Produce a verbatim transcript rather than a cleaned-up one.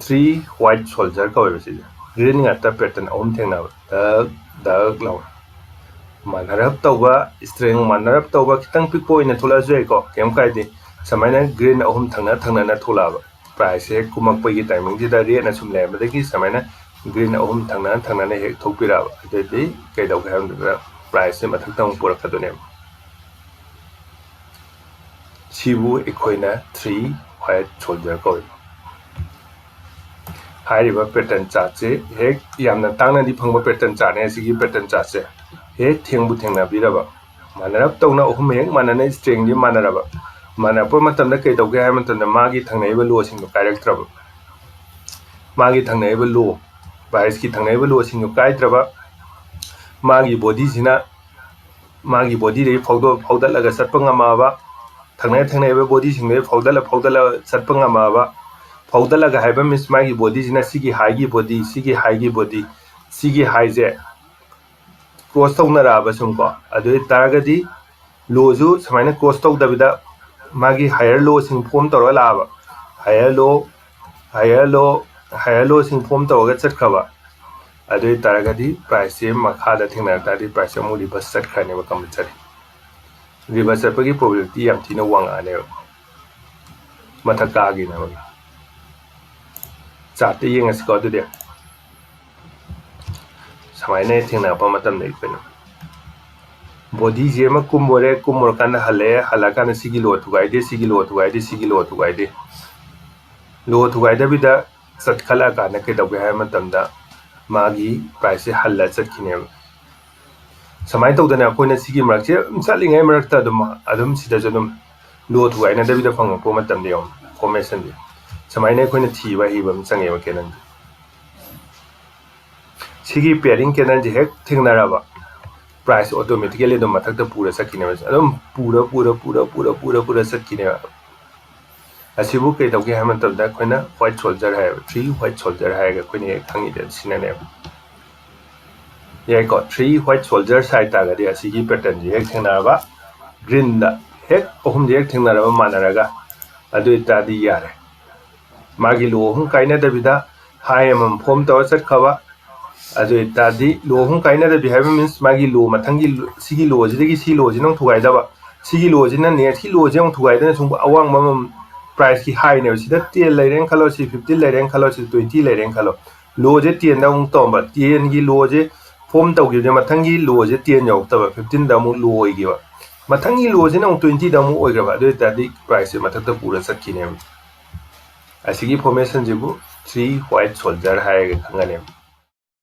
Three white soldier ꯀꯧꯋꯦꯕ ꯁꯤꯁꯦ꯫ Green ꯉꯥꯛꯇ pattern ꯑꯍꯨꯝ ꯊꯦꯡꯅꯕ, ꯗꯛ ꯗꯛ ꯂꯥꯎꯅ꯫ ꯃꯥꯟꯅꯔꯞ ꯇꯧꯕ, strength ꯃꯥꯟꯅꯔꯞ ꯇꯧꯕ, ꯈꯤꯇꯪ ꯄꯤꯛꯄ ꯑꯣꯏꯅ ꯊꯣꯛꯂꯛꯑꯁꯨ ꯌꯥꯏꯀꯣ, ꯀꯩꯝ ꯀꯥꯏꯗꯦ꯫ ꯁꯨꯃꯥꯏꯅ green ꯑꯍꯨꯝ ꯊꯪꯅ ꯊꯪꯅꯅ ꯊꯣꯛꯂꯛꯑꯕ, price ꯁꯦ ꯍꯦꯛ ꯀꯨꯝꯃꯛꯄꯒꯤ timing ꯁꯤꯗ red ꯅ ꯁꯨꯝ ꯂꯩꯔꯝꯕꯗꯒꯤ ꯁꯨꯃꯥꯏꯅ green ꯑꯍꯨꯝ ꯊꯪꯅ ꯊꯪꯅꯅ ꯍꯦꯛ ꯊꯣꯛꯄꯤꯔꯛꯑꯕ, ꯑꯗꯨꯗꯤ ꯀꯩꯗꯧꯒꯦ ꯍꯥꯏꯕ ꯃꯇꯝꯗ price ꯁꯦ ꯃꯊꯛꯇ ꯑꯃꯨꯛ ꯄꯨꯔꯛꯀꯗꯣꯏꯅꯦꯕ꯫ ꯁꯤꯕꯨ ꯑꯩꯈꯣꯏꯅ three white soldier ꯀꯧꯏ꯫ ꯍꯥꯏꯔꯤꯕ pattern chart ꯁꯦ ꯍꯦꯛ ꯌꯥꯝꯅ ꯇꯥꯡꯅꯗꯤ ꯐꯪꯕ pattern chart ꯅꯦ꯫ ꯑꯁꯤꯒꯤ pattern chart ꯁꯦ ꯍꯦꯛ ꯊꯦꯡꯕꯨ ꯊꯦꯡꯅꯕꯤꯔꯕ, ꯃꯥꯟꯅꯔꯞ ꯇꯧꯅ ꯑꯍꯨꯝ ꯍꯦꯛ ꯃꯥꯟꯅꯅ strength ꯗꯤ ꯃꯥꯟꯅꯔꯕ, ꯃꯥꯟꯅꯔꯛꯄ ꯃꯇꯝꯗ ꯀꯩꯗꯧꯒꯦ ꯍꯥꯏꯕ ꯃꯇꯝꯗ ꯃꯥꯒꯤ ꯊꯪꯅꯔꯤꯕ low ꯁꯤꯡꯗꯣ ꯀꯥꯏꯔꯛꯇ꯭ꯔꯕ, ꯃꯥꯒꯤ ꯊꯪꯅꯔꯤꯕ low, price ꯀꯤ ꯊꯪꯅꯔꯤꯕ low ꯁꯤꯡꯗꯣ ꯀꯥꯏꯗ꯭ꯔꯕ, ꯃꯥꯒꯤ body ꯁꯤꯅ ꯃꯥꯒꯤ body ꯗꯒꯤ ꯐꯥꯎꯗꯣꯛ ꯐꯥꯎꯗꯠꯂꯒ ꯆꯠꯄ ꯉꯝꯃꯛꯑꯕ, ꯊꯪꯅ ꯊꯪꯅꯔꯤꯕ body ꯁꯤꯡꯗꯒꯤ ꯐꯥꯎꯗꯠꯂ ꯐꯥꯎꯗꯠꯂ ꯆꯠꯄ ꯉꯝꯃꯛꯑꯕ, ꯐꯥꯎꯗꯠꯂꯒ ꯍꯥꯏꯕ means ꯃꯥꯒꯤ body ꯁꯤꯅ ꯁꯤꯒꯤ high ꯒꯤ body, ꯁꯤꯒꯤ high ꯒꯤ body, ꯁꯤꯒꯤ high ꯁꯦ cross ꯇꯧꯅꯔꯛꯑꯕ ꯁꯨꯝ ꯀꯣ, ꯑꯗꯨ ꯑꯣꯏ ꯇꯥꯔꯒꯗꯤ low ꯁꯨ ꯁꯨꯃꯥꯏꯅ cross ꯇꯧꯗꯕꯤꯗ ꯃꯥꯒꯤ higher low ꯁꯤꯡ form ꯇꯧꯔꯒ ꯂꯥꯛꯑꯕ, higher low, higher low, higher low ꯁꯤꯡ form ꯇꯧꯔꯒ ꯆꯠꯈ꯭ꯔꯕ, ꯑꯗꯨ ꯑꯣꯏ ꯇꯥꯔꯒꯗꯤ price ꯁꯦ ꯃꯈꯥꯗ ꯊꯦꯡꯅꯔꯛ ꯇꯥꯔꯗꯤ price ꯁꯦ ꯑꯃꯨꯛ reverse ꯆꯠꯈ꯭ꯔꯅꯦꯕ compulsory꯫ Reverse ꯆꯠꯄꯒꯤ probability ꯌꯥꯝ ꯊꯤꯅ ꯋꯥꯡꯉꯛꯑꯅꯦꯕ, ꯃꯊꯛ ꯀꯥꯈꯤꯅꯕꯒꯤ꯫ Chart ꯇ ꯌꯦꯡꯉꯁꯤꯀꯣ꯫ ꯑꯗꯨꯗꯤ ꯁꯨꯃꯥꯏꯅ ꯊꯦꯡꯅꯔꯛꯄ ꯃꯇꯝꯗ ꯑꯩꯈꯣꯏꯅ body ꯁꯦ ꯑꯃ ꯀꯨꯝꯃꯨꯔꯦ, ꯀꯨꯝꯃꯨꯔꯀꯥꯟꯗ ꯍꯜꯂꯛꯑꯦ, ꯍꯜꯂꯛꯑꯀꯥꯟꯗ ꯁꯤꯒꯤ low ꯊꯨꯒꯥꯏꯗꯦ, ꯁꯤꯒꯤ low ꯊꯨꯒꯥꯏꯗꯦ, ꯁꯤꯒꯤ low ꯊꯨꯒꯥꯏꯗꯦ꯫ Low ꯊꯨꯒꯥꯏꯗꯕꯤꯗ ꯆꯠꯈꯠꯂꯛꯑꯀꯥꯟꯗ ꯀꯩꯗꯧꯒꯦ ꯍꯥꯏꯕ ꯃꯇꯝꯗ ꯃꯥꯒꯤ price ꯁꯦ ꯍꯜꯂ ꯆꯠꯈꯤꯅꯦꯕ꯫ ꯁꯨꯃꯥꯏꯅ ꯇꯧꯗꯅ ꯑꯩꯈꯣꯏꯅ ꯁꯤꯒꯤ ꯃꯔꯛꯁꯦ ꯑꯗꯨꯝ ꯆꯠꯂꯤꯉꯩ ꯃꯔꯛꯇ ꯑꯗꯨꯝ, ꯑꯗꯨꯝ ꯁꯤꯗꯁꯨ ꯑꯗꯨꯝ low ꯊꯨꯒꯥꯏꯅꯗꯕꯤꯗ ꯐꯪꯉꯛꯄ ꯃꯇꯝꯗ ꯌꯦꯡꯉꯣ, formation ꯁꯦ꯫ ꯁꯨꯃꯥꯏꯅ ꯑꯩꯈꯣꯏꯅ ꯊꯤꯕ ꯍꯩꯕ ꯑꯃ ꯆꯪꯉꯦꯕ candle ꯁꯦ꯫ ꯁꯤꯒꯤ pairing candle ꯁꯦ ꯍꯦꯛ ꯊꯦꯡꯅꯔꯕ, price automatically ꯑꯗꯨꯝ ꯃꯊꯛꯇ ꯄꯨꯔ ꯆꯠꯈꯤꯅꯦꯕ꯫ ꯑꯗꯨꯝ ꯄꯨꯔ, ꯄꯨꯔ, ꯄꯨꯔ, ꯄꯨꯔ, ꯄꯨꯔ, ꯄꯨꯔ ꯆꯠꯈꯤꯅꯦꯕ꯫ ꯑꯁꯤꯕꯨ ꯀꯩꯗꯧꯒꯦ ꯍꯥꯏꯕ ꯃꯇꯝꯗ ꯑꯩꯈꯣꯏꯅ white soldier ꯍꯥꯏꯌꯦꯕ, three white soldier ꯍꯥꯏꯔꯒ ꯑꯩꯈꯣꯏꯅ ꯍꯦꯛ ꯈꯪꯉꯤꯗꯤ ꯁꯤꯅꯅꯦꯕ꯫ ꯌꯥꯏꯀꯣ, three white soldiers ꯍꯥꯏ ꯇꯥꯔꯒꯗꯤ ꯑꯁꯤꯒꯤ pattern ꯁꯦ ꯍꯦꯛ ꯊꯦꯡꯅꯔꯕ, green ꯗ ꯍꯦꯛ ꯑꯍꯨꯝꯁꯦ ꯍꯦꯛ ꯊꯦꯡꯅꯔꯕ ꯃꯥꯟꯅꯔꯒ, ꯑꯗꯨ ꯑꯣꯏꯇꯥꯔꯗꯤ ꯌꯥꯔꯦ꯫ ꯃꯥꯒꯤ low ꯑꯍꯨꯝ ꯀꯥꯏꯅꯗꯕꯤꯗ high ꯑꯃꯃꯝ form ꯇꯧꯔ ꯆꯠꯈ꯭ꯔꯕ꯫ ꯑꯗꯨ ꯑꯣꯏꯇꯥꯔꯗꯤ low ꯑꯍꯨꯝ ꯀꯥꯏꯅꯗꯕꯤ ꯍꯥꯏꯕ means ꯃꯥꯒꯤ low ꯃꯊꯪꯒꯤ ꯁꯤꯒꯤ low ꯁꯤꯗꯒꯤ ꯁꯤ low ꯁꯤꯅ ꯑꯃꯨꯛ ꯊꯨꯒꯥꯏꯗꯕ, ꯁꯤꯒꯤ low ꯁꯤꯅ next ꯀꯤ low ꯁꯤ ꯑꯃꯨꯛ ꯊꯨꯒꯥꯏꯗꯅ ꯁꯨꯝ ꯑꯋꯥꯡꯕ ꯑꯃꯃꯝ price ꯀꯤ high ꯅꯦꯕ꯫ ꯁꯤꯗ ten ꯂꯩꯔꯦꯅ ꯈꯜꯂꯣ, ꯁꯤ fifteen ꯂꯩꯔꯦꯅ ꯈꯜꯂꯣ, ꯁꯤ twenty ꯂꯩꯔꯦꯅ ꯈꯜꯂꯣ꯫ Low ꯁꯦ ten ꯗ ꯑꯃꯨꯛ ꯇꯧꯔꯝꯕ, ten ꯒꯤ low ꯁꯦ form ꯇꯧꯈꯤꯕꯁꯦ ꯃꯊꯪꯒꯤ low ꯁꯦ ten ꯌꯧꯔꯛꯇꯕ, fifteen ꯗ ꯑꯃꯨꯛ low ꯑꯣꯏꯈꯤꯕ꯫ ꯃꯊꯪꯒꯤ low ꯁꯤꯅ ꯑꯃꯨꯛ twenty ꯗ ꯑꯃꯨꯛ ꯑꯣꯏꯈ꯭ꯔꯕ꯫ ꯑꯗꯨ ꯑꯣꯏꯇꯥꯔꯗꯤ price ꯁꯦ ꯃꯊꯛꯇ ꯄꯨꯔ ꯆꯠꯈꯤꯅꯦꯕ꯫ ꯑꯁꯤꯒꯤ formation ꯁꯤꯕꯨ three white soldier ꯍꯥꯏꯔꯒ ꯈꯪꯒꯅꯦꯕ꯫